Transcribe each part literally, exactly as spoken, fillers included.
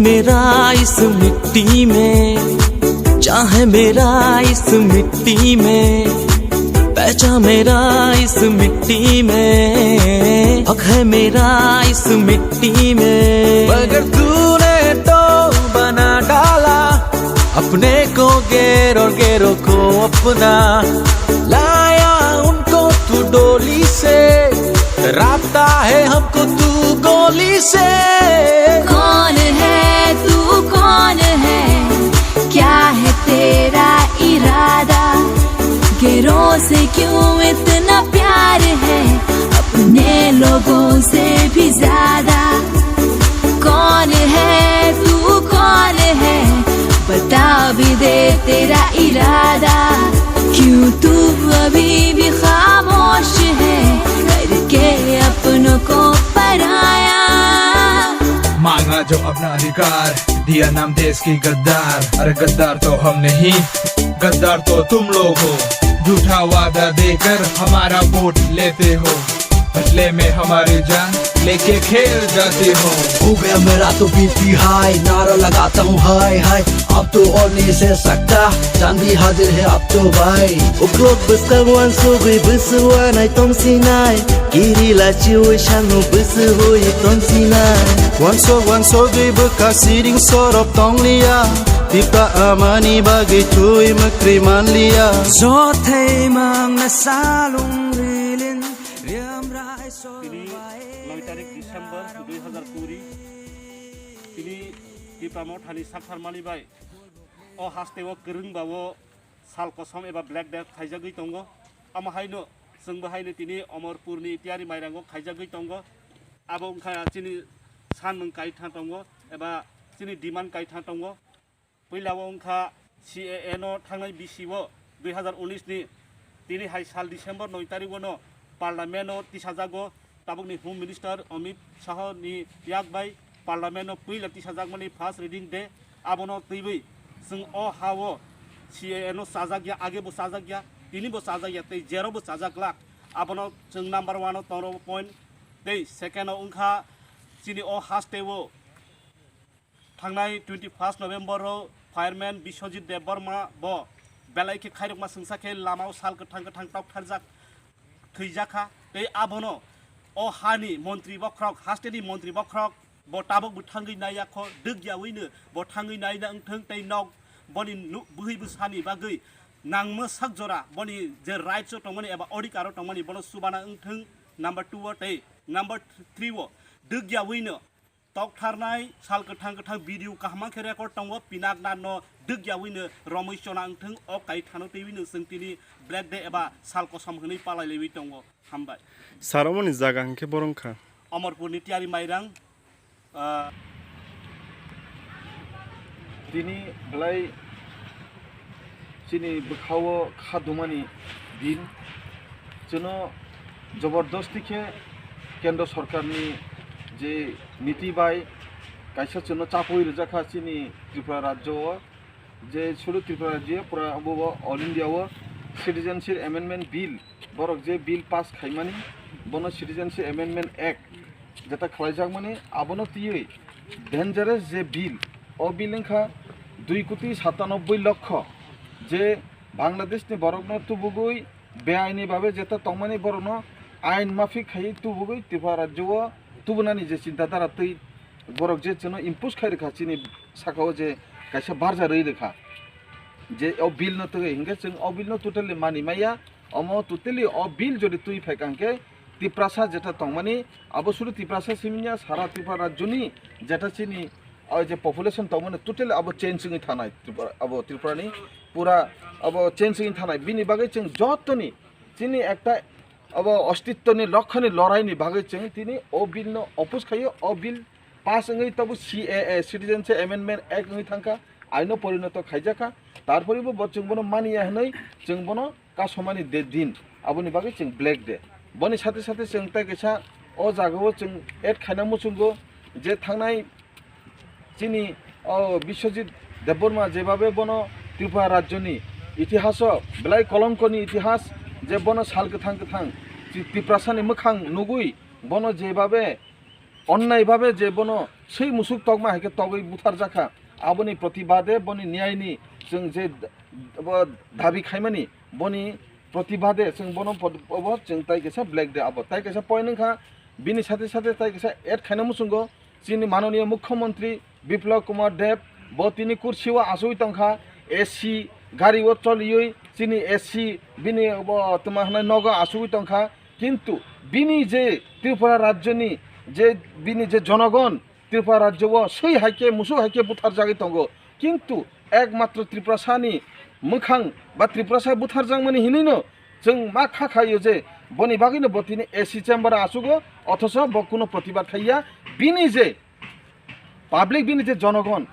मेरा इस मिट्टी में, चाहे मेरा इस मिट्टी में, पहचान मेरा इस मिट्टी में, हक है मेरा इस मिट्टी में। मगर तूने तो बना डाला अपने को गैर और गैरों को अपना, लाया उनको तू डोली से, राबता है हमको तू गोली से। कौन है तू, कौन है, क्या है तेरा इरादा? गैरों से क्यों इतना प्यार है, अपने लोगों से भी ज्यादा। कौन है तू, कौन है, बता भी दे तेरा इरादा। क्यों तू अभी भी खामोश है, करके अपनों को पराया। मांगा जो अपना अधिकार, दिया नाम देश की गद्दार। अरे गद्दार तो हम नहीं, गद्दार तो तुम लोग हो। झूठा वादा देकर हमारा वोट लेते हो, बदले में हमारी जान लेके खेल जाते हो। हो गया मेरा तो बीपी हाई, नारा लगाता हूँ हाय हाय। अब तो और नहीं सह सकता, जान भी हाजिर है अब तो भाई। Uklok bwskang uansugwi bwswk uanai tongsinai, kiri lachiui sangno bwswk hui tongsinai. Uansuk uansugwi bwkha siring sorop tongliya, Tipra amani bagwi twi mwkri manliya. Jothai mangna salung rilin, riamrai. Tini noi tarik December dui hazar kuri. Tini Tipra Mothani Sakthar Mani bai o haste o kwrwng ba o sal kosom eba Black Day khaijagwi tongo. Amo haino chwngbo haino tini Omorpurni Tiyari Mairango khaijagwi tongo. Abo wngkha chini sanmung kaitha tongo eba chini demand kaitha tongo. Puila o wngkha C A A no thangnai bisi o dui hazar unis ni tini hai sal December noi tarik o no Parliament o tisajago. Tabukni Home Minister Amit Shah ni yak bai Parliament o puila tisajakmani first reading de, abono twiwi chwng o ha o C A A no chajak ya, age bo chajak ya, tini bo chajak ya, tei jero bo chajak lak, abono chwng number one o tongro point, tei second o wngkha chini o haste o thangnai twenty first November o fireman Biswajit Debbarma bo belai khe khairokma swngsa khe lama o sal kwthang kwthang toktharjak thwijakha, tei abono o hani montri bokhorok, hasteni montri bokhorok bo tabuk bo thangwi naiya kho, dwkyawi no bo thangwi naina wngthwng, tei nok boni nu-, bwhwi bwsani bagwi nangma sak jora boni je rights o tongmani eba odhikar o tongmani bono chubana wngthwng, number two o, tei number three o dwkyawi no toktharnai sal kwthang kwthang video kaham khe record tongo, pinakna no dwkyawi no romwi chona wngthwng, o kaithano twiwi no chwng tini Black Day eba sal kosom hwnwi palai laiwi tongo. Hambai. Sir, omoni jaga hinkhe borok wngkha? Omorpurni Tiyari Mairang, ah, Tini belai chini bwkhao kha dumani din. Chwngno jobordosti khe kendro sorkarni je niti bai kaisa chwngno chapui rijak kha chini Tripura rajyo o, je sudu Tripura rajyo pura abo all India o Citizenship Amendment Bill, borok je bill pass khaimani, bono Citizenship Amendment Act jeta khlaijakmani, abono twiwi dangerous je bill, o bill wngkha dui koti satanobboi lokho, je Bangladeshni borokno tubugwi beaini babe jeta tongmani borokno ain mafik khaiwi tubugwi Tripura rajyo o tubunani je chinta dhara twi borok je chwngno impose khai rwkha chini saka o je kaisa barja rwi rwkha, je o bill no twi hinkhe chwng o bill no totally mani maya. Omo totally o bill jodi twi phaikha hinkhe Tiprasa jeta tongmani, abo sudu Tiprasa simi ya, sara Tripura rajyoni jeta chini o je population tongmani totally abo change wngwi thanai Tripura, abo Tripurani pura abo change wngwi thanai. Bini bagwi chwng jotoni chini ekta abo ostitwni lokhani loraini bagwi chwng tini o bill no oppose khaio, o bill pass wngwi tabuk C A A, Citizenship Amendment Act wngwi thangkha, aino porinoto khaijakha. Tarporibo bo chwng bono maniya hwnwi chwng bono kasomani de din, aboni bagwi chwng Black Day. Boni sathe sathe chwng tei kaisa o jagao chwng add khaina muchungo je thangnai chini o Biswajit Debbarma jebabe bono Tripura rajyoni itihaso belai kolongkoni itihas, je bono sal kwthang kwthang Ti-, Tiprasani mwkhang nugwi bono jebabe onnai babe je bono swi musuk tokma hai khe togwi butharjakha. Aboni protibade boni niyaini chwng je d-, bo dabi khaimani, boni protibade chwng bono pod-, obo chwng tai kaisa Black Day abo. Tai kaisa point wngkha, bini sate sate tai kaisa add khaina muchungo chini manoniya mukhyamantri Biplab Kumar Deb, bo tini kursi o achugwi tongkha, A C gari o choliwi chini A C bini bo tma hwnai nogo achugwi tongkha. Kintu bini je Tripura rajyoni je bini je jonogon Tripura rajyo o swi hai khe musuk hai khe butharjagwi tongo, kintu ekmatro Tiprasani mwkhang ba Tiprasa butharjakmani hinwino chwng ma kha khaio je boni bagwino bo tini A C chamber o achugo, othocho bo kuno protibad khaiya. Bini je public, bini je jonogon,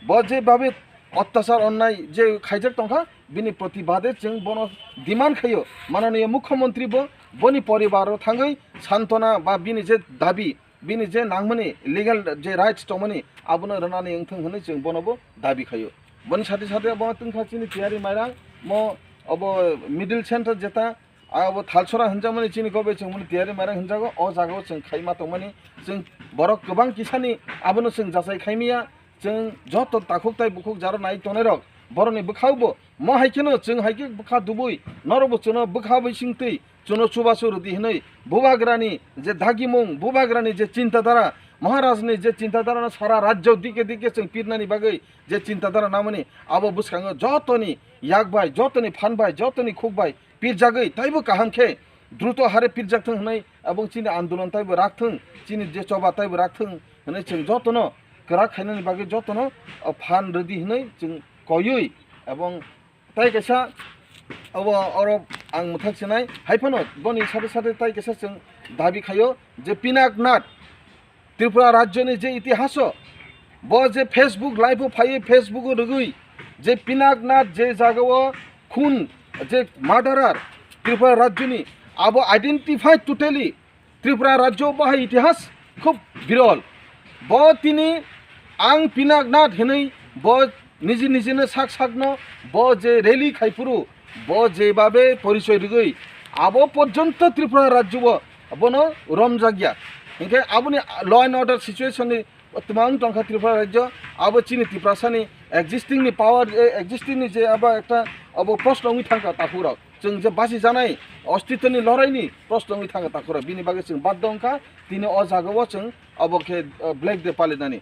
bo je babe ottachar onnai je khaijak tongkha, bini protibade chwng bono demand khaio, manoniya mukhyamantri bo boni poribaro thangwi santona ba bini je dabi, bini je nangmani legal je rights tongmani abono rwnani wngthung hwnwi chwng bono bo dabi khaio. Boni sate sate bo tongkha chini Tiyari Mairang, mo obo middle center jeta, abo Thalsora hinjakmani chini kobe chwng mani Tiyari Mairang hinjago, o jagao chwng khaima tongmani chwng borok kwbang kisani abono chwng jachai khaimaya. Chwng joto takhuk tai bukhuk jaro nai tongnai rok borokni bwkhao bo mo hai kheno chwng hai khe bwkha dubui norok bo chwngno bwkha bai singtwi chwngno chubachu rwdi hwnwi bubagrani je dagimung, bubagrani je chintadara, Maharajni je chintadarano sara rajyo dike dike chwng pirnani bagwi je chintadara namani abo bwskango jotoni yak bai, jotoni phan bai, jotoni khuk bai pirjagwi taibo kaham khe druto hare pirjak thung hwnwi, ebong chini andolon taibo rak thung, chini je choba taibo rak thung hwnwi chwng jotono kwrak khainani bagwi jotono, o, phan rwdi hwnwi chwng koiwi, ebong tai kaisa obo oro ang mwthak sinai hai phano boni sate sate tai kaisa chwng dabi khaio je Pinaknath Tripura rajyoni je itihaso bo je Facebook live o phaiwi, Facebook o rwgwi je Pinaknath je jagao khun je murderer Tripura rajyoni abo identify totally Tripura rajyo bahai itihas khub birol. Bo tini ang Pinaknath hinwi bo niji nijino sak sakno bo je rally khaiphuru bo jebabe porichoi rwgwi abo porjonto Tripura rajyo o bono romjakya. Hinkhe aboni law and order situation ni twmang tongkha Tripura rajyo, abo chini Tiprasani existing ni power, eh, existing ni je abo ekta abo proshno wngwi thangkha takhurok. Chwng je basi janai ostitoni loraini proshno wngwi thangkha takhurok. Bini bagwi chwng baddo wngkha tini o jagao chwng abo khe, eh, Black Day palinani.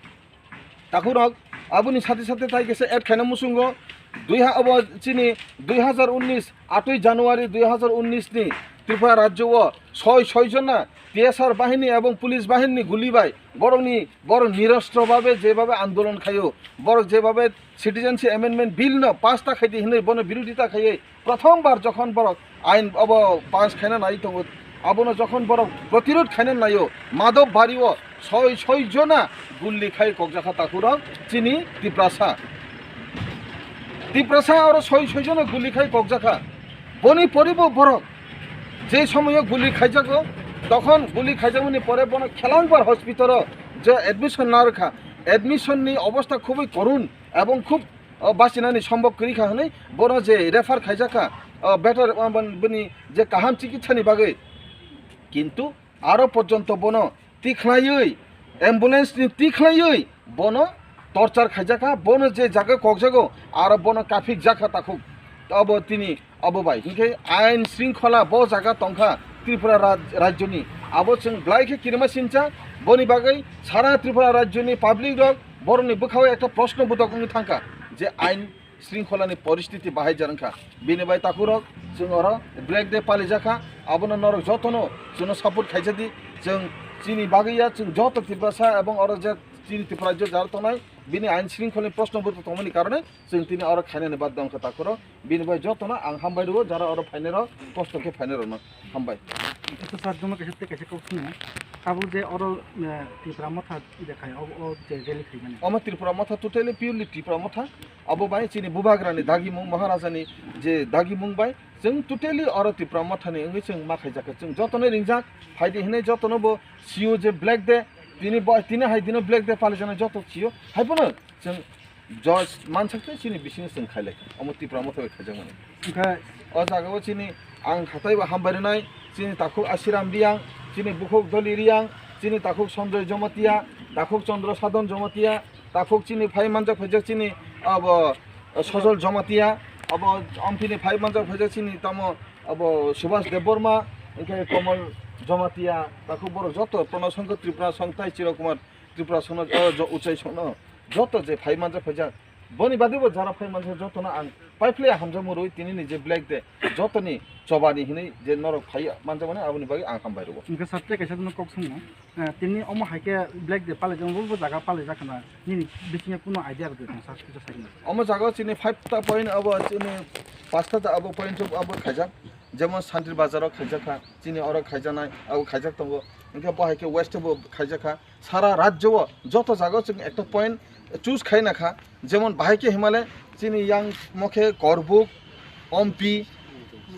Takhurok aboni sate sate tai kisa add khaina muchungo dui ha-, abo chini dui hazar unnis, atwi January dui hazar unnis ni Tripura rajyo o soi soi jona T S R bahini ebong police bahini ni guli bai borokni, borok nirostro babe jebabe andolon khaio, borok jebabe Citizenship Amendment Bill no pass ta khaidi hinwi bono birodita khaiwi prothom bar jokhon borok ain obo pass khaina nai tongo, abono jokhon borok protirod khaina naio, Madhop Bari o soi soi jona gulli khai kokjakha takhurok chini Tiprasa. Tiprasa oro soi soi jona gulli khai kokjakha. Boni poribo borok je somoyo guli khaijago, tokhon guli khaijakmani pore bono Khelangbar hospital o je admission narwkha, admission ni obostha khubui korun ebong khub, o, bachinani sombok kwrwi kha hwnwi bono je refer khaijakha, o, better, o, bon-, bini je kaham chikitsani bagwi, kintu aro porjonto bono tikhlaiwi, ambulance ni tikhlaiwi bono torture khaijakha, bono je jaga kokjago aro bono kapikjakha takhuk. Abo tini abo bai hinkhe ain shringkhola bo jaga tongkha Tripura raj-, rajyoni, abo chwng belai khe kirima sincha. Boni bagwi sara Tripura rajyoni public rok borokni bwkhao ekta proshno bodok wngwi thangkha je ain shringkholani poristiti bahai jar wngkha. Bini bai takhurok chwng oro Black Day palijakha, abono norok jotono chwngno support khaijadi. Chwng chini bagwi ya, chwng joto Tiprasa ebong oro je chini Tripura rajyo jaro tongnai, bini ain shringkholni proshno bodok tongmani karone chwng tini oro khainani baddo wngkha takhurok. Bini bai jotono ang hambai rwo, jara oro phainai rok, kosto khe phainai rokno hambai. Ito sir, jomo kaisa tei kaisa kok swngo. Tabuk je oro, eh, Tipra Motha je khai, o, o je rally khaimani. Omo Tripura Motha totally purely Tripura Motha. Abo bai chini bubagrani dagimung, Maharajani je dagimung bai chwng totally oro Tripura Mothani wngwi chwng ma khaijakha. Chwng jotono ringjak, phaidi hinwi jotono bo sio je Black Day, tini bo, tini hai dino Black Day palijaknai joto sio. Hai phano chwng Judge mansak tei chini bisingo chwng khailai kha. Omo Tipra Motha bai khaijakmani. Onkha o jagao chini ang hatai bo hambai rwnai, chini takhuk Asiram Riang, chini bukhuk Doli Riang, chini takhuk Sanjoy Jomatia, Takhuk Chandra Sadhan Jamatia, takhuk chini phai manjak phaijak chini abo Sojol Jamatia, abo Ampini phai manjak phaijak chini tamo abo Subhas Debbarma, hingke Komol Jamatia, takhuk borok joto Pranab Sangha Tripura Song tai Chiro Kumar Tripura Song no, o jo-, Uchai Song no joto je phai manjak phaijak. Boni bagwi bo jara phai manjak jotono ang paiphle hamjakmung rwi tini ni je Black Day jotoni chobani hinwi je norok phai manjakmani aboni bagwi ang hambai rwo. Hingke sir tei kaisa no kok songno. Eh, tini omo hai khe Black Day palaijak, bo, bo jaga palaijak khna, nini bisingo kuno idea rwdi thang sir kisa sai. Omo jaga o chini five ta point abo chini pasta ta abo point abo khaijak, jemon Santir Bazar o khaijak kha, chini oro khaijaknai abo khaijak tongo, hingke bo hai khe West o bo khaijak kha, sara rajyo o joto jaga o chwng ekta point choose khaina kha, jemon bahai khe himale chini yang mokhe Korbuk, Ompi,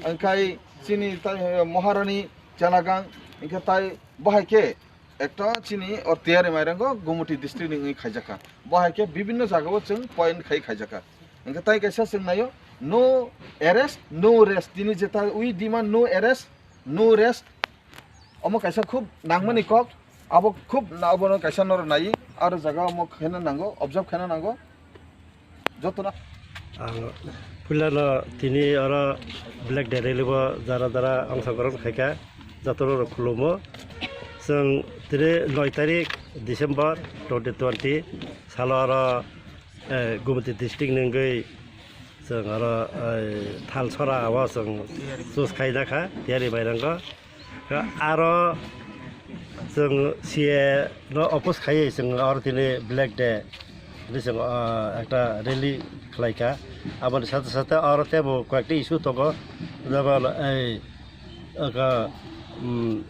hingkai chini tai, eh, Maharani, Chelagang, hingke tai bahai khe ekta chini o Tiyari Mairango Gumoti district ni wngwi khaijakha. Bo hai khe bibinno jagao chwng point khai khaijakha. Hingkhe tai kaisa chwng naio, no arrest, no rest. Tini jeta we demand no arrest, no rest. Omo kaisa khub nangmani kok. Abo khub na-, abono kaisa norok nai. Aro jaga omo khaina nango, observe khaina nango. Jotono. Ang puilano tini oro Black Day rally bo jara jara ongsogron khaikha, jotono rok khulumo. Chwng tini noi tarik December twenty twenty salo oro, eh, Gumoti district ni wngwi chwng oro, eh, Thalsora o chwng choose khaijak kha, Tiyari Mairango. Aro chwng C A no oppose khaiwi chwng oro tini Black Day hinwi chwng, ah, ekta rally khlaikha. Aboni sate sate oro teibo koyekta issue tongo, jemon ei, aka, um,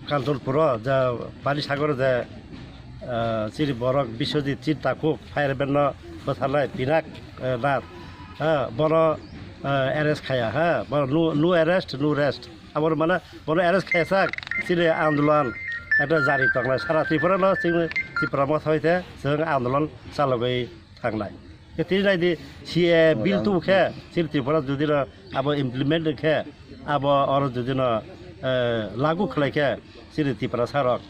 Kanchanpur o je Panisagar o je, ah, chini borok Biswajit chini takhuk fireman no bwtharnai Pinak, eh, Nath, ha, bono, eh, arrest khaiya, ha, bono no, no arrest, no rest. Abo mane bono arrest khaijak, chini andolon ekta jari tongnai, sara Tripura no chini Tipra Motha hoite chwng andolon chalogwi thangnai. Tei tini naidi C A bill tubu khe chini Tripura jodi no abo implement khe, abo oro jodi no, eh, lagu khlai khe chini Tiprasa rok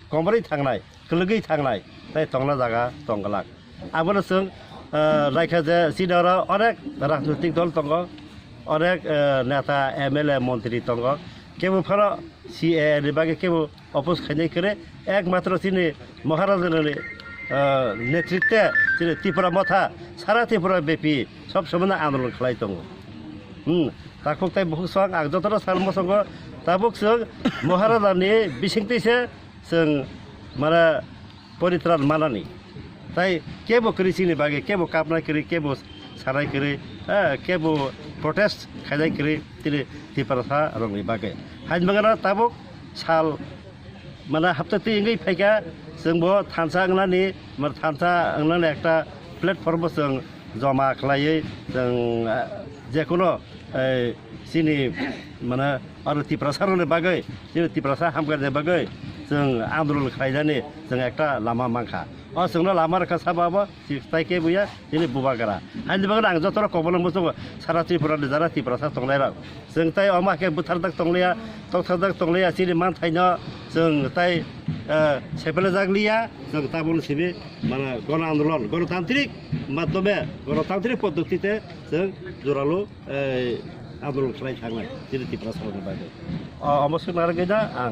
komorwi thangnai, kwlwgwi thangnai, tei tongna jaga tongglak. Abono chwng, eh, naikha je chini oro onek rajnoitik dol tongo, onek, eh, neta, M L A, montri tongo. Kebo phano C A A ni bagwi kebo oppose khainai kwrwi, ekmatro chini Maharajani, eh, netritwe chini Tipra Motha sara Tripura bepi sob somono andolon khlai tongo. Hmm, takhuk tei bukhuk song ang jotono sal mosongo tabuk chwng Maharajani bisingtwi se chwng mane poritran manani. Tai kebo kwrwi chini bagwi, kebo kapnai kwrwi, kebo sanai kwrwi, eh, kebo protest khainai kwrwi chini Tiprasa rokni bagwi. Hain bagana tabuk sal mane hapta twi wngwi phaikha, chwngbo thansa wngnani, mane thansa wngnani ekta platform bo chwng joma khlaiwi chwng, ah, jekuno, eh, chini, mane, oro Tiprasa rokni bagwi, chini Tiprasa hamkrai ni bagwi chwng andolon khlainani chwng ekta lama mankha. O chwngno lama rwkha sabo abo, chwng tai khe buya, chini bubagra. Haini bagwi ang joto rok kokbono muchungo, sara Tripura ni jara Tiprasa tongnai rok. Chwng tai omo khe bwtharjak tongliya, tokthajak tongliya, chini manthaino chwng tai, eh, sepelajak liya, chwng tabukno simi, mane, gono andolon, gonotantrik madhyome, gonotantrik poddotite chwng joralo, eh, andolon khlai thangnai, chini Tiprasa rokni bagwi. O, omo swk narwgwi da ang